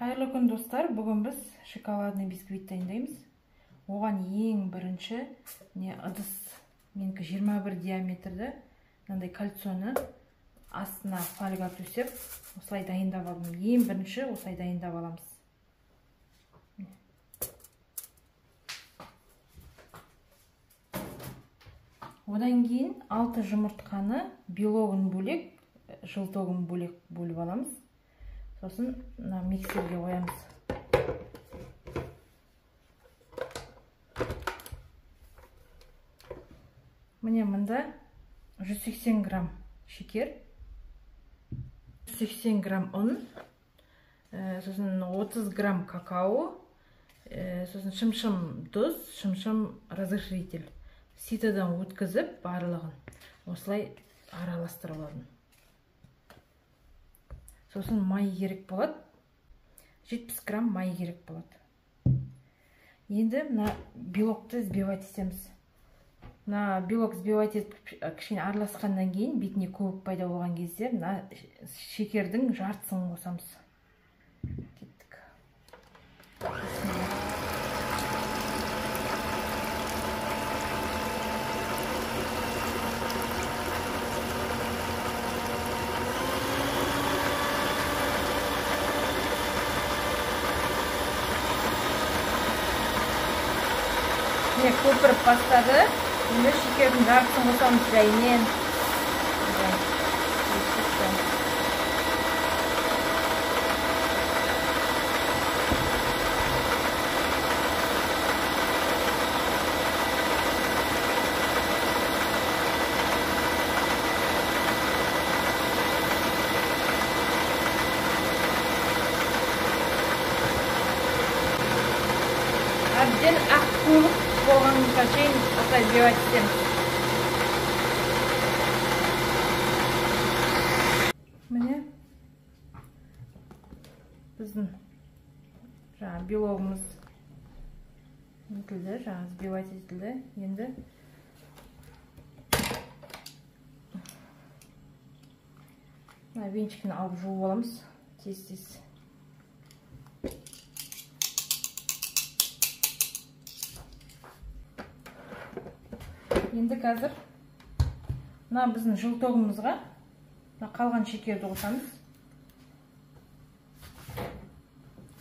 Қайырлы күн, достар. Бүгін біз шоколадный бисквит дайындаймыз. Оған ең бірінші не ыдыс, менікі 21 диаметрді, мынандай кольцоны астына фольга төсеп, осылай дайындап алдым. Ең бірінші осылай дайындап аламыз. Одан кейін 6 жұмыртқаны белогын бөлек, желтогын бөлек бөліп аламыз. Сосын мына миксерге қоямыз. Міне мында 180 грамм шекер, 180 грамм ұн, сосын 30 грамм какао, сосын шымшым тұз, шымшым разрыхлитель. Ситодан өткізіп барлығын осылай араластырып аламын. Сосын май керек болады. 70 грамм май керек болады. Енді мына белокты взбивать етеміз. Мына белок взбивать етіп кішкене араласқаннан кейін бетіне көбік пайда болған кезде мына шекердің жартысын қосамыз. Кеттік. Міне көпіріп бастады. Енді шекердің жартысын қосамыз жаймен. Әбден ақ көбік болғанға шейін осылай взбивать етеміз. Міне біздің жаңа белогымыз етілді, жаңа взбивать етілді. Енді мына венчикін алып жуып аламыз тез-тез. Енді қазір мына біздің желтогымызға мына қалған шекерді қосамыз.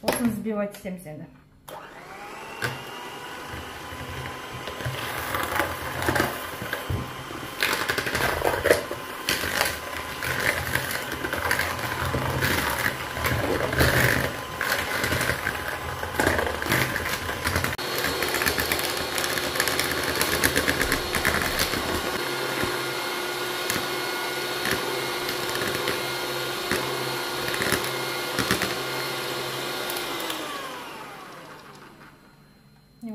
Осыны взбивать етеміз енді.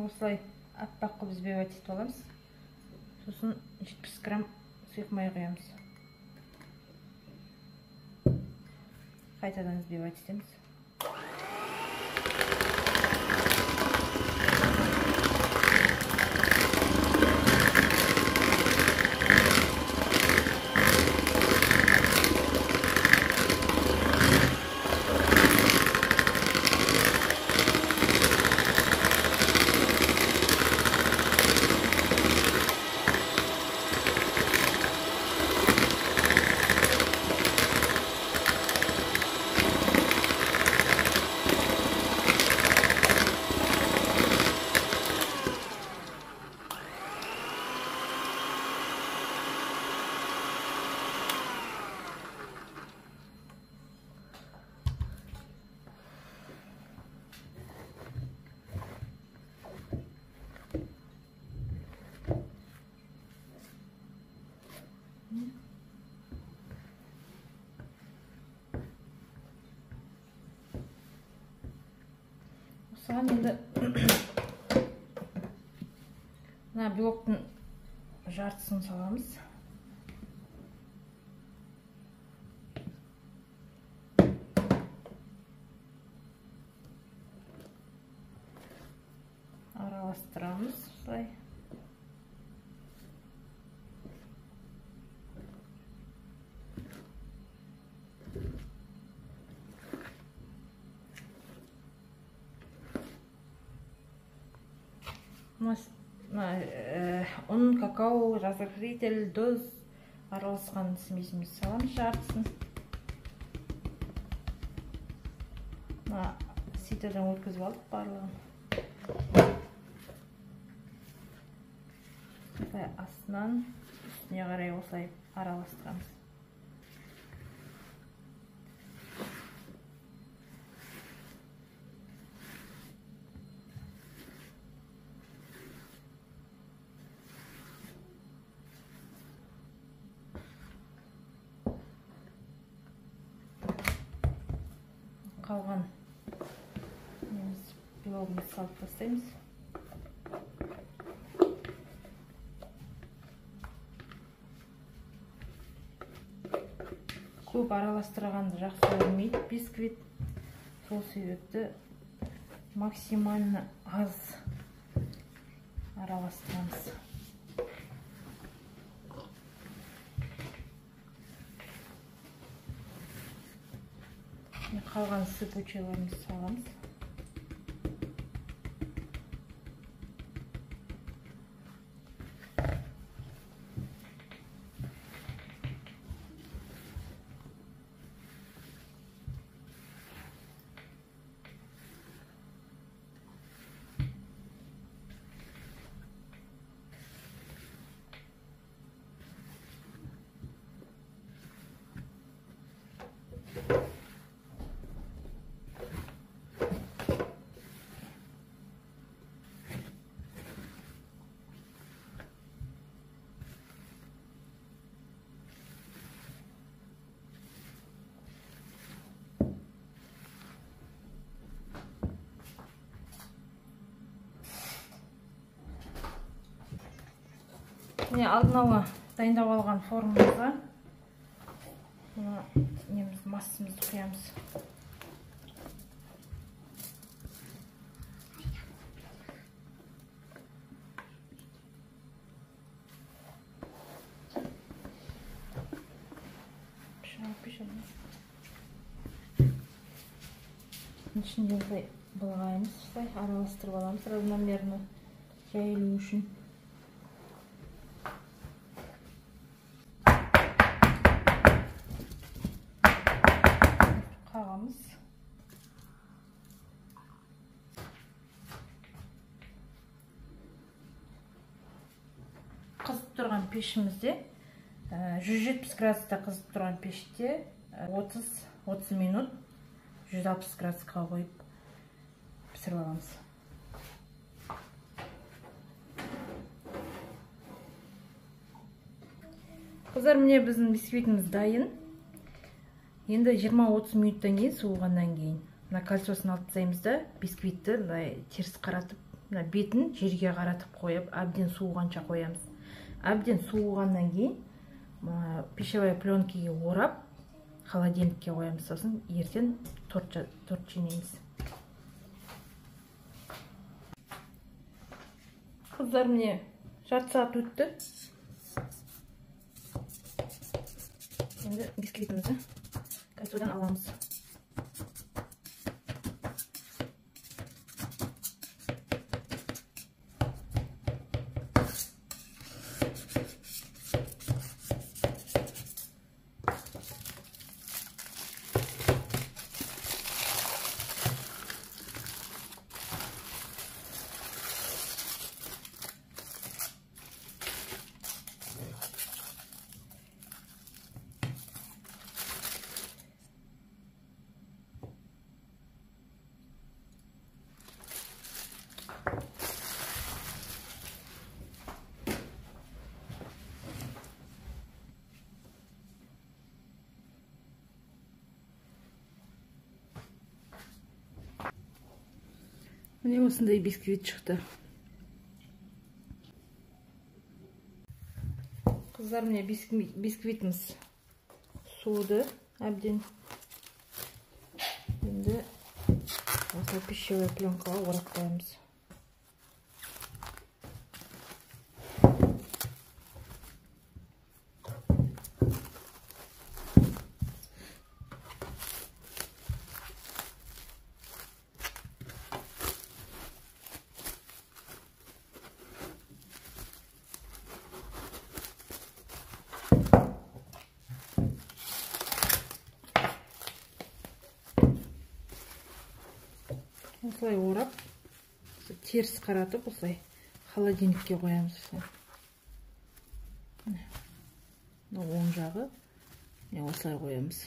Осылай аппақ қылып взбивать етіп аламыз. Сосын 70 грамм сұйық май құямыз. Қайтадан взбивать етеміз. Осыған енді мына белоктың жартысын саламыз. Араластырамыз осылай. Мына ұн, какао, разрыхлитель, тұз араласқан смесімізді саламыз жартысын. Мына ситодан өткізіп алдық барлығын. Осылай астынан үстіне қарай осылай араластырамыз. Қалған белогымызды салып тастаймыз. Көп араластырғанды жақсы көрмейді бисквит, сол себепті максимально аз араластырамыз. Қалған сыпучаларымызды саламыз. Міне алдын ала дайындап алған формамызға мына неміз массамызды құямыз. Ішінде осылай былғаймыз, осылай араластырып аламыз равномерно жайылу үшін. Қағамыз. Қызып тұрған пешімізде 170 градуста қызып тұрған пеште 30 минут 160 градусқа қойып пісіріп аламыз. Қыздар, міне біздің бисквитіміз дайын. Енді 20-30 минуттан кейін суығаннан кейін мына кольцосын алып тастаймыз да, бисквитті мындай теріс қаратып, мына бетін жерге қаратып қойып, әбден суығанша қоямыз. Әбден суығаннан кейін пищевая пленкаға орап холодильникке қоямыз, сосын ертең торт жинаймыз. Қыздар, міне жарты сағат өтті. Енді бисквитімізді кольцодан аламыз. Міне осындай бисквит шықты. Қыздар, міне бисквитіміз суыды әбден. Енді осылай пищевая пленкаға орап қоямыз. Осылай орап, теріс қаратып, осылай холодильникке қоямыз. Осылай, мына оң жағы, міне, осылай қоямыз.